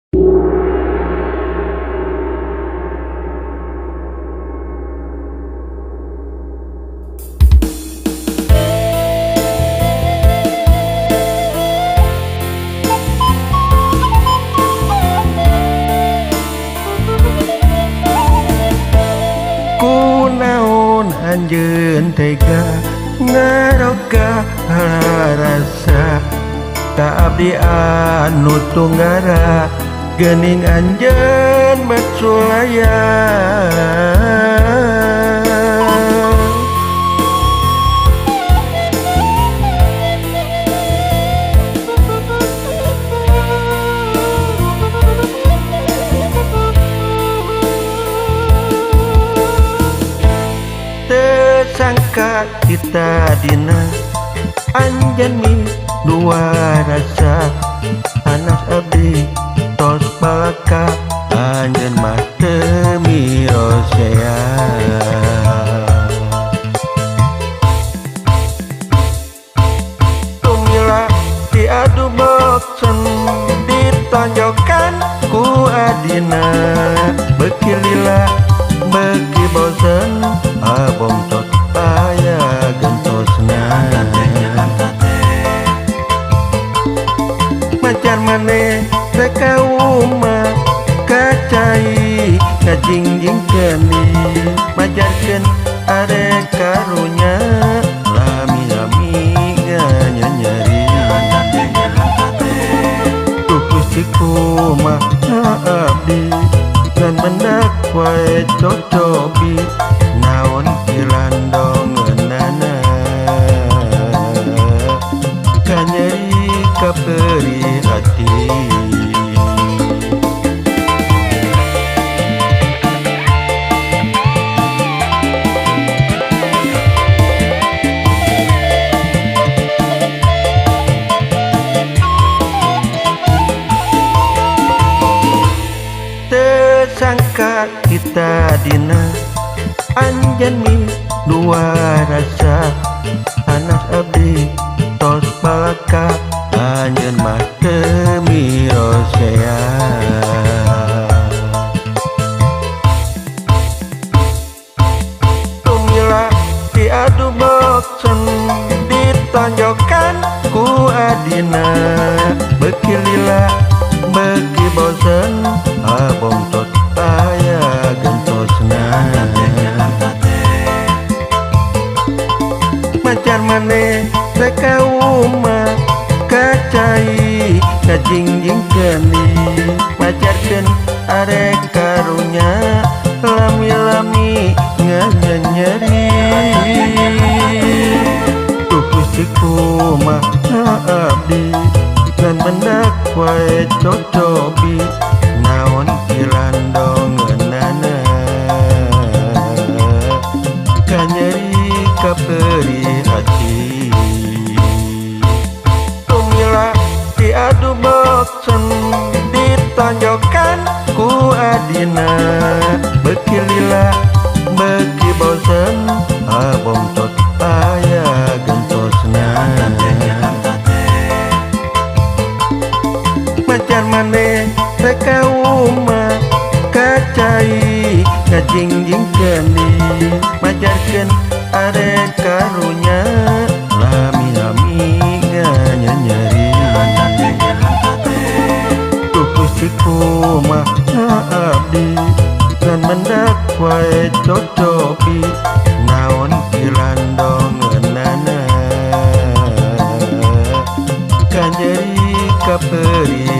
Kunaon anjeun tega ngaroga rasa ka abdi anu tunggara geuning anjeun bet sulaya. Sangka kita dina anjeun mi dua rasa panas abdi tos balaka anjeun mah teu mirosea. Tumila diadu bosen ditonjokan ku adina beuki lila beuki bosen abong tot aya gentosna. Macar maneh rek ka uma kacai ngajingjing keuni majarkeun arek karunya lami-lami nganyanyeri. Duh Gusti kumaha abdi ngan mendak wae cocobi naon kilandongeunana kanyeri kaperi hati. Sangka kita dina anjeun mi dua rasa panas abdi tos balaka anjeun mah teu mirosea. Tumila diadu bosen ditonjokan ku adina beuki lila beuki bosen abong tot aya gentosna. Macar maneh rek ka uma kacai ngajingjing keuni majarkeun arek karunya lami-lami nganyanyeri. Duh Gusti kumaha abdi ngan mendak wae cocobi naon kilandongeunana kanyeri kaperi hati. Tumila diadu bosen ditonjokan ku adina beuki lila beuki bosen abong tot aya gentosna. Macar maneh rek ka uma kacai ngajingjing keuni majarkeun arek karunya lami-lami nganyanyeri. Duh Gusti kumaha abdi ngan mendak wae cocobi naon kilandongeunana kanyeri kaperi.